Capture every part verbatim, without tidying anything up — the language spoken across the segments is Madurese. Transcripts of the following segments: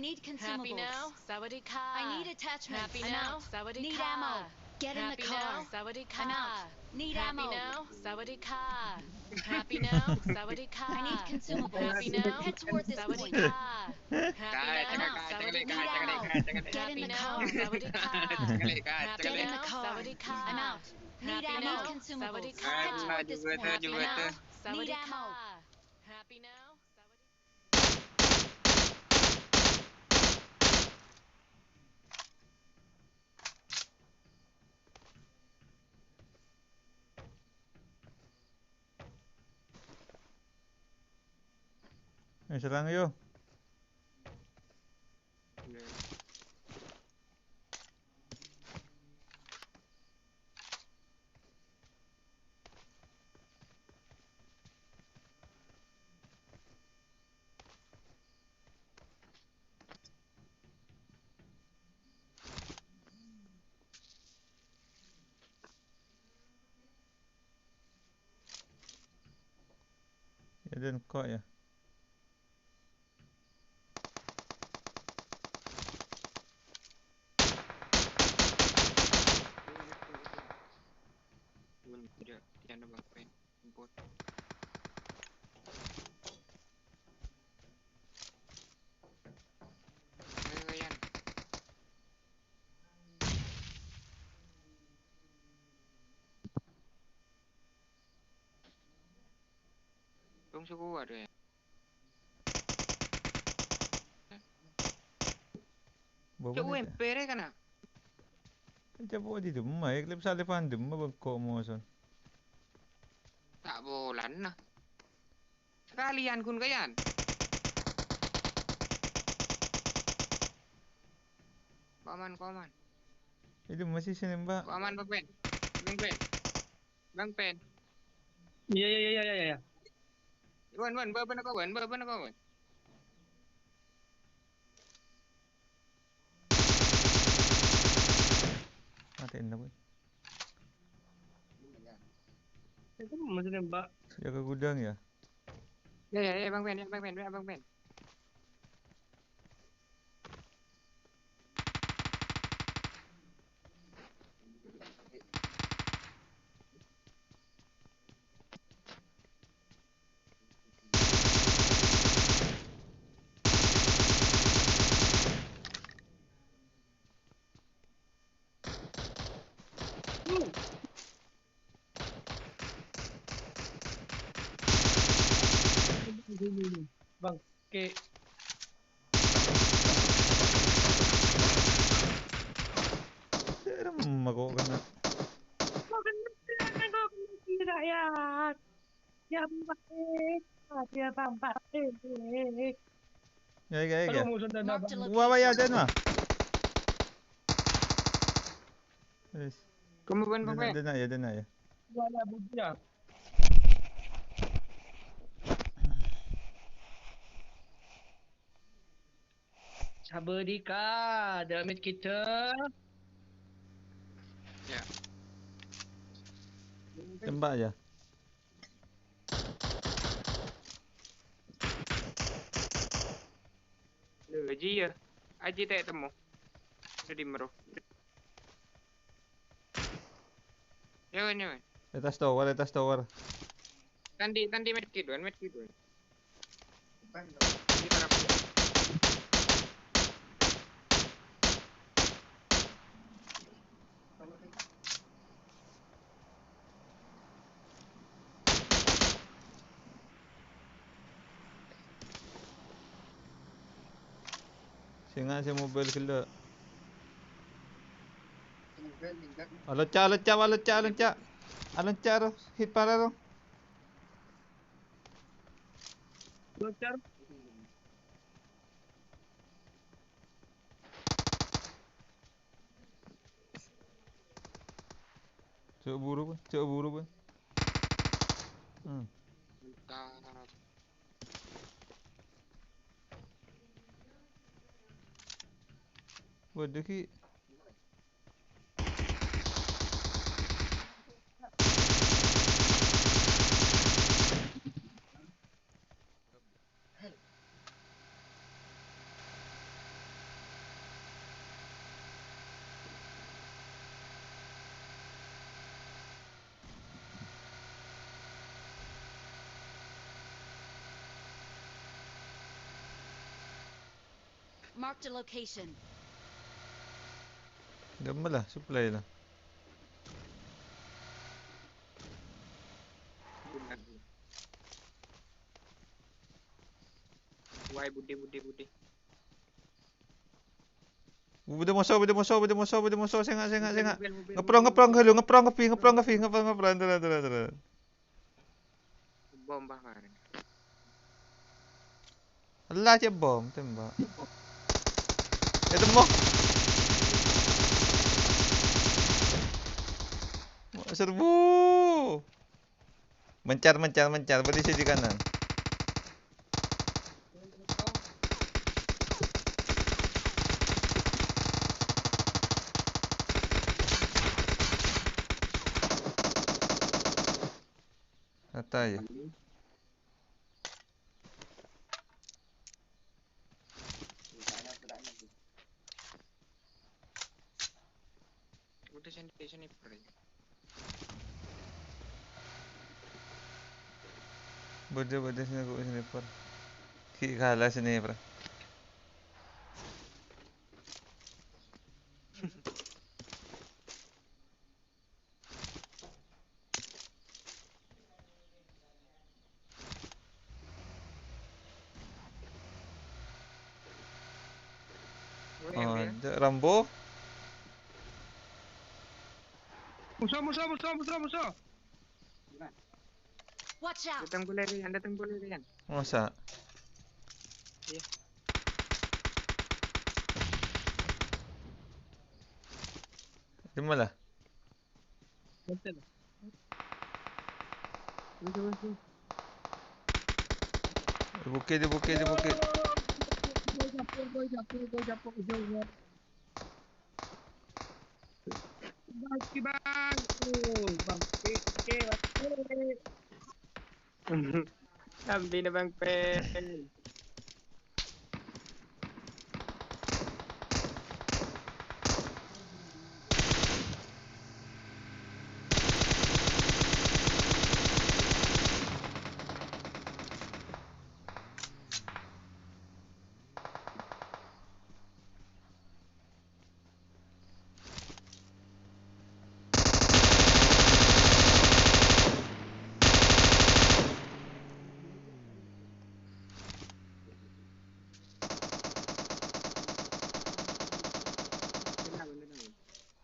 Need consumables. Happy now? Sawadee ka. I need attachments. Happy I'm now? Out. Sawadee ka. Need ammo. Get in the car. Happy now? Sawadee ka. I'm out. Need ammo. Happy now? Sawadee ka. Happy now? Sawadee ka. I need consumables. Happy now? Head toward this point. Sawadee ka. Happy now? Sawadee ka. Need ammo. Get in the car. Happy now? Sawadee ka. Get in the car. Sawadee ka. I'm out. Need ammo. Happy now? Consumables. Sawadee ka. Head toward this point. I'm out. Need ammo. Happy now? Sawadee ka. Eh, serang, yo. Ya, dan kok ya. Belum, tidak, tidak ada bangku. Ampun. Ayo, Yan. Dong, suku ada ya. Bawa Cuk, ni, U M P re kana. Cak bawa di demma, ya, klip salifan demma bengkok moson. Tak bolan nah. Sekalian kun kayan. Koman, koman. Itu masih sini, Mbak. Koman, Bang Pen. Bang Pen. Bang Pen. Iya, iya, iya, iya, iya. Wan, wan, bawa apa nak kawan? Bawa apa nak kawan? Matiin dah, boy. Itu masih nembak. Jaga gudang ya? Ya, ya, ya, Bang Pen, ya, Bang Pen, ya, Bang Pen. Bangke. Serem kok kena. Kok kena, kok kena, ya. Ya, Bang Pak. Ya, Bang Pak. Ya, ya, ya. Aduh, musuh dan Marked a abang. Wah, wah, ya, location. Dan, wah. Wis. Kamu bukan Dena, pakai? Dena ya, dena ya. Wah, ya, bujang. Sawadee ka, damage kita. Ya. Tembak ya. Lho, Aji ya. Aji tak temu. Tadi meru. Ya, wan, ya, wan. Atas tower, atas tower. Tandi, tandi medkit, wan, medkit, wan. Di taraf dia. Sènga' sè mobile ghellâ'. Alonca', alonca', alonca', alonca'. Alonca' ro, hit para ro. Alonca'. Jhâ' buru, Bân. Jhâ' buru, Bân. Hmm. Waduh, ki. Marked a location. Dâ'emma la, supply la. Wai, budi, budi, budi. Budi moso, budi moso, budi moso, budi moso, sènga', sènga', sènga'. Mobil, mobil, ngepro, mobil, ngepro, mobil. Ghâllu, ngepro, ngepi, ngepro, ngepi, ngepro, ngepro, terus, terus, terus. Bom, Bah, kemarin. Ella, cè' bom, tembak. Eh, temmo. Serbu. Mencar, mencar, mencar. Berisi di kanan. Rata ya. Udah sini, sini, Bro. Budi, budi, sini, gua sini, Bro. Ki kalah sini, Bro. Oh, Rambo. Musuh, musuh, musuh, musuh, musuh. Watch out! Dâteng polè, Rian, dâteng polè, Rian. Masa? Iyâ. Di mana? Betul. Betul, betul. Di bukit, di bukit, di bukit. Bang, bang. Oh, bang. Oke, oke. Abdhina Bang Pen.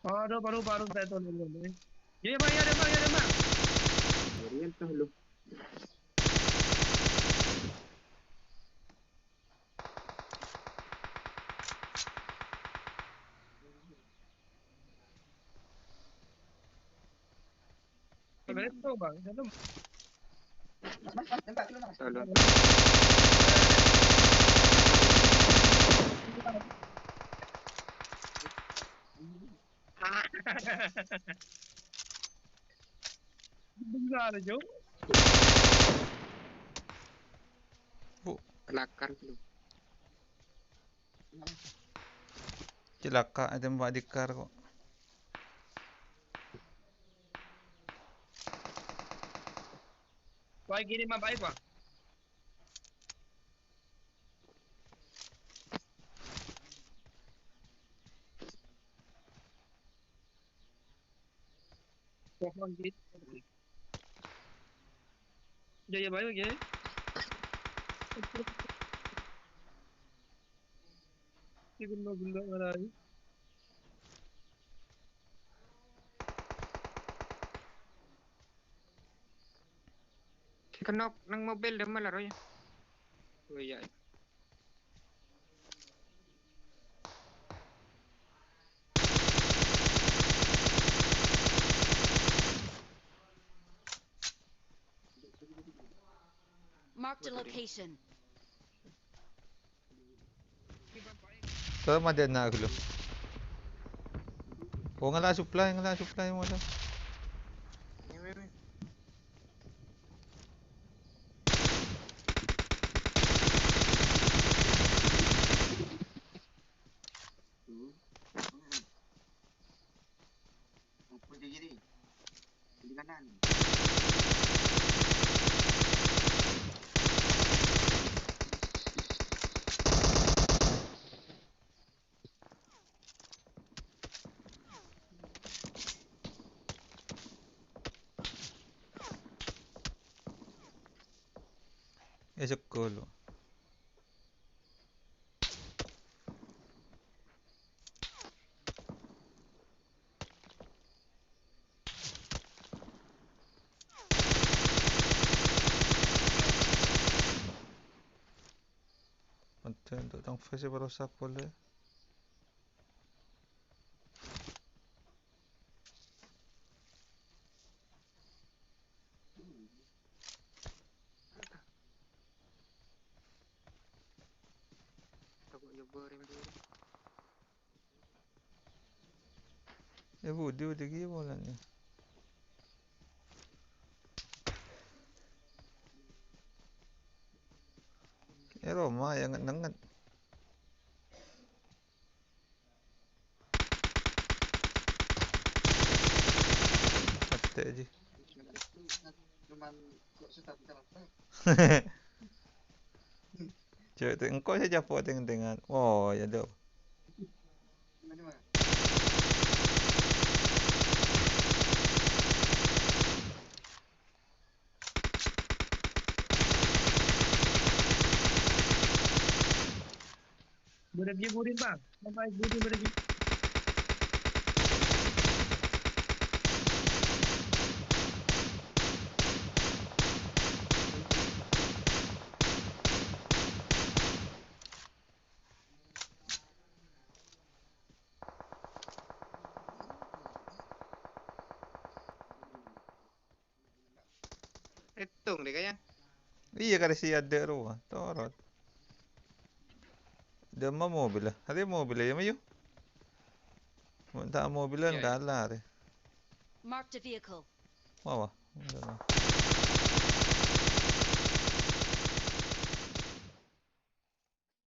Aduh, baru, baru saya tuh nih. Iya, Bang, iya, ada, Bang, iya, ada, Bang. Oriental lu. Betul, Bang. Dalam. Tolong. Bentar, Jo. Bu. Kelakar lu. Cilaka, ètembak dikar kok. Wah, gini mah baik, Pak. Pohon gitu. Jaya bae, Ge. Iki guna-guna ngarai. Kenok nang mobil dâ' mala, Roy. Oh, iya. Marked a location. Tao madâna ghâllu. Oh, ngala' supply, ngala' supply, ngala'. Sekkol. Mantap untuk tang face baru sapol ya. Tako' nyoba rem dulu. Eh, budi, budi ghi polana. Eh, Roma yang nenget. Mate, Ji. Cewek tu engko' sè capok teng-tengan. Oh, ya, dok. Budi, budi, Bang. Sampai budi, budi. Ètong deh kayaknya. Iyâ, karè sè adâ' rowa, torot. Dâmma mobil, arèya mobil, yâ, Mayu? Mon ta' mobilan, iyâ, iyâ, kala arèya. Marked a vehicle. Wah, wah.